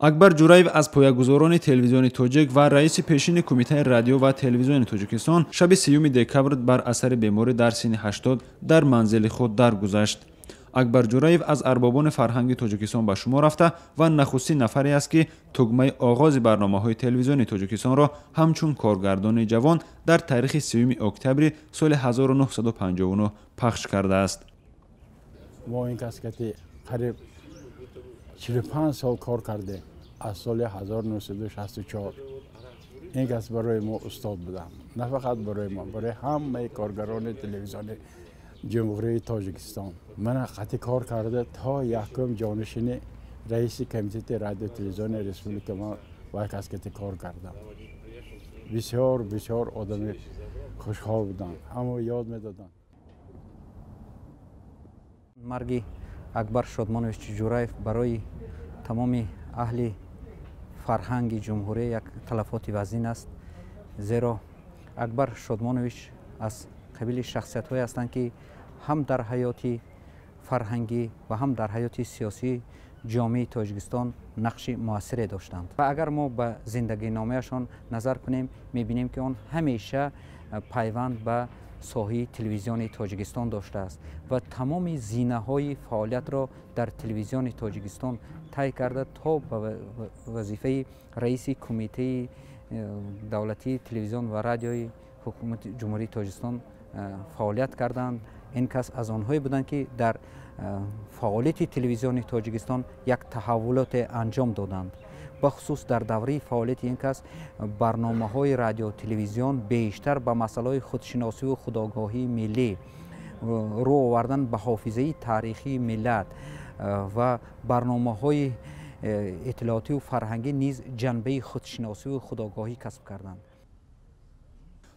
Акбар Ҷураев аз поягузорони телевизиони тоҷик ва раиси пешини Кумитаи радио ва телевизиони Тоҷикистон шаби 3 декабр бар асари беморӣ дар синни 80 дар манзили худ даргузашт. Акбар Ҷураев аз арбобони фарҳанги Тоҷикистон ба шумор рафта ва нахустин нафаре аст, ки тугмаи оғози барномаҳои телевизиони Тоҷикистонро ҳамчун коргардони ҷавон дар таърихи 3 октябри соли 1959 пахш кардааст. Мо ин кас кати қариб 45 сол кор кардем, аз соли 1964. Ин кас барои мо устод буданд, на фақат барои мо, барои ҳамаи коргарони телевизиони Ҷумҳурии Тоҷикистон. Мана қати кор карда то якум ҷонишини раиси Комитети радио телевизиони республика ман вай кас кати кор кардам. Бисёр бисёр одами хушҳол буданд, ҳамо ёд медоданд. Марги Акбар Шодмонович Ҷураев барои тамоми аҳли фарҳанги ҷумҳурӣ як талафоти вазнин аст, зеро Акбар Шодмонович аз қабили шахсиятҳое ҳастанд, ки ҳам дар ҳаёти фарҳангӣ ва ҳам дар ҳаёти сиёсии ҷомеаи Тоҷикистон нақши муассире доштанд. Ва агар мо ба зиндагиномаашон назар кунем, мебинем, ки он ҳамеша пайванд ба соҳаи телевизиони Тоҷикистон доштааст ва тамоми зинаҳои фаъолиятро дар телевизиони Тоҷикистон тай карда то ба вазифаи раиси Кумитаи давлатии телевизион ва радиои Ҳукумати Ҷумҳурии Тоҷикистон фаъолият карданд. Ин кас аз онҳое буданд, ки дар фаъолияти телевизиони Тоҷикистон як таҳаввулоте анҷом доданд. Бахусус дар давраи фаъолияти ин кас барномаҳои радиотелевизион бештар ба масъалаҳои худшиносиву худогоҳии миллӣ, рӯ овардан ба ҳофизаи таърихии миллат ва барномаҳои иттилоотиву фарҳангӣ низ ҷанбаи худшиносиву худогоҳӣ касб карданд.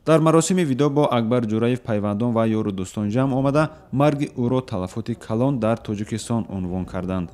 Дар маросими видоъ бо Акбар Ҷураев пайвандон ва ёру дӯстон ҷамъ омада, марги ӯро талафоти калон дар Тоҷикистон унвон карданд.